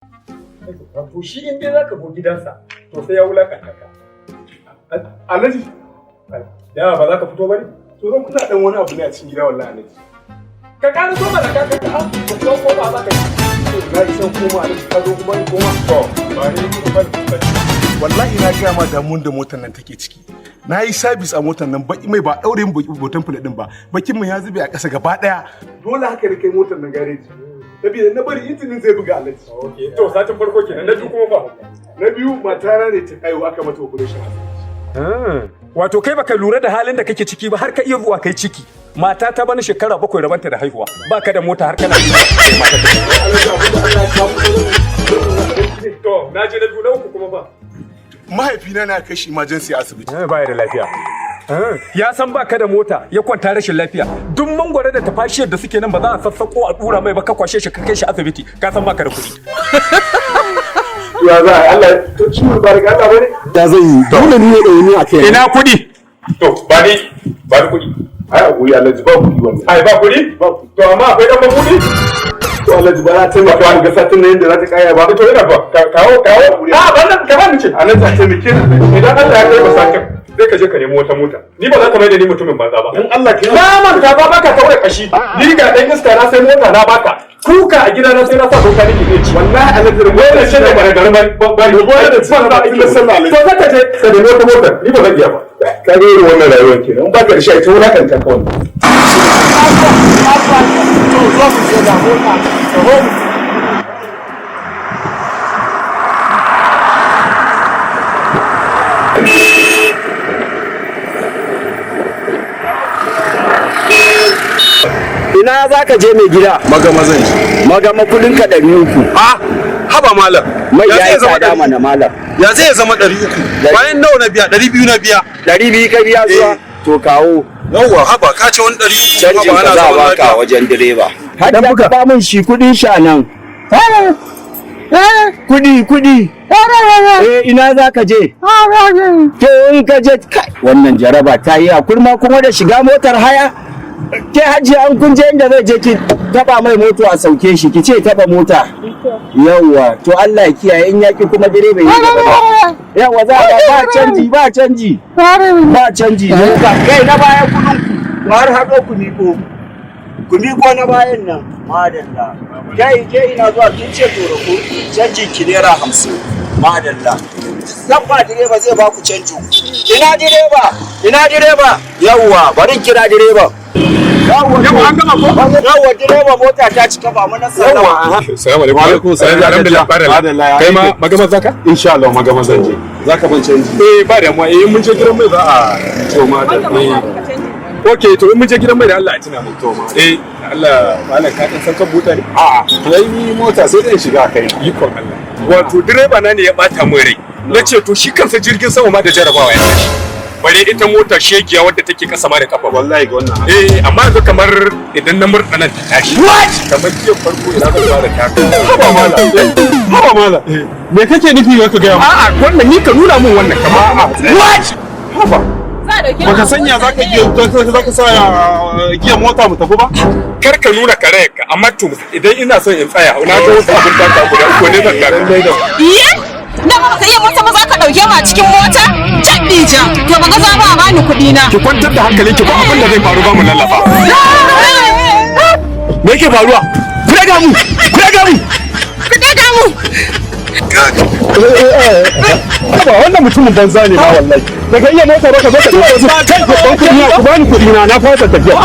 To shi in dai zaka go gidansa, to sai ya wulakanta ka. Alhaji, Da ba za ka fito bane? To zan kuna dan wani abu ne a cikin gida wallahi, Alhaji. Ka ƙara so mana ka kai ka to ko ba za ka yi. Na isa koma, Alhaji, ka zo kuma in koma. To ba ni ba ba. Wallahi na gaya ma damuwar da motar nan take ciki. Na yi sabis a motar nan, baki mai ba daure min botan plate din ba. Bakin mai ya zube a ƙasa gaba daya. Dole haka da kai motar nan gareji. Saboda na bari injinin zai buga, Alhaji. Okay. To satin farko kenan, na biyu kuma ba. Na biyu, matana ne ta haihu, aka mata operation asibiti. Wato kai baka lura da halin da kake ciki ba har ka iya zuwa kai ciki. Mata ta bani shekara 7 rabanta da haihuwa. Baka da mota har kana yi mata ta. Alhaji, abin da Allah ya kawo mu. To na je na biyu, na uku kuma ba. Mahaifina na kai shi emergency asibiti. Baya da lafiya. Ya san baka da mota ya kwanta rashin lafiya. Duk mangwaro da tafashiyar da suke nan ba za a sassako a dura mai ba, ka kwashe shi ka kai shi asibiti. Ka san baka da kuɗi. Ya za a Allah to ciwon ba daga Allah bane. Da zan yi dole ne ya ɗauni a kai. Ina kuɗi? To ba ni ba ni kuɗi. Ai a goyi, Alhaji, ba kuɗi wannan. Ai ba kuɗi? Ba kuɗi. To amma akwai dan mabuɗi? To Alhaji, ba za ta taimaka mu ga satin nan yadda za ta kaya ba. To ina ba kawo kawo. A ba nan ka ba ni ce. Alhaji, a taimake ni. Idan Allah ya kai ba satin sai ka je ka nemi wata mota. Ni ba za ka mai da ni mutumin banza ba. Dan Allah ka yi. Na manta ba baka taure kashi. Ni ga dan iska na sai mota na baka. Kuka a gida na sai na sa doka nake iya ci. Wallahi Alhaji, Wannan shi ne bare garin ba ba ni Rubuwa da cin ba na sallah, Alhaji. To zaka je ka nemi wata mota, ni ba zan iya ba. Ka ga irin wannan rayuwar kenan. In baka da shi ai ta wulakanta ka wannan. To zo mu je ga mota, taho mu. Ina za ka je, mai gida? Magama zan ci. Magama, kudin ka 300. A haba malam. Mai ya ya zai yi zama tsada 300? mana, malam. Ya zai zama 300? Bayan nawa na biya? 200 na biya. 200 ka biya zuwa? Eh. To kawo. Yawwa, haba, ka ce wani 300? Canjin Haba, ka ana za a zaman baka lafiya. wajen direba. Hadda ka ba min shi kudin sha nan. Kudi kudi. Eh, ina za ka je? To in ka je kai, wannan jaraba ta yi a kurma kuma da shiga motar haya. Ke hajiya, an kun je inda zai je ki taba mai moto a sauke shi, ki ce taba mota. Yawwa, to Allah ya kiyaye, in yaki kuma direba ya gaba. Yawwa, za a ba canji, ba canji. Ba canji. Kai, na baya kudin ku. Har haɗo ku miko. Ku miko na bayan nan. Madalla. Kai, ke ina zuwa? Kin ce to ku canjin ki ₦50. Madalla. Zan ba direba, zai ba ku canji. Ina direba? Ina direba? Yawwa, bari in kira direba. Yawwa, Yawwa, an gama ko? Yawwa direba, mota ta cika, ba mu na sallama. Assalamu alaikum. Wa alaikum salam. Alhamdulillah. Madalla, ya Kai ma aiki? magama zaka? Insha Allah magama zan je. Zaka ban canji? Eh, ba damuwa, eh, mun je gidan mai za a To madalla. Okay, to in mun je gidan mai da Allah a tuna mu. To ma. Eh, Allah malam, ka dan san kan mota ne? A'a, ai ni mota sai dai in shiga kai. Ikon Allah. Wato direba na ne ya bata min rai. Na ce to shi kansa jirgin sama ma da jarabawa ya tashi. Bare ita mota shegiya wadda take kasa ma da kafa. Wallahi ga wannan. Eh, amma yanzu kamar idan na murɗa nan ta tashi. What? Kamar jiya farko ina zan fara taka. Haba malam. Haba malam. Me kake nufi ka gaya mu? A'a, wannan ni ka nuna min wannan kamar. What? Haba. Za a ɗauke Baka sanya zaka iya zaka sa giyan mota mu tafi ba? Kar ka nuna karayarka, amma to idan ina son in tsaya, na ga wasu abin taka guda uku ne zan taka. Iye? Da ba baka iya mota ba za ka ɗauke mu a cikin mota? Cabbi ja. To ba ga za ba a bani kuɗi na. Ki kwantar da hankalinki, ba abin da zai faru, ba mu lallaba. Me yake faruwa? Ku daga mu! Ku daga mu! Ku ɗaga mu. Haba, wannan mutumin banza ne ma wallahi. Daga iya mota ba ka zo ka kai babban kuɗi na, ku bani kuɗi na, na fasa tafiya.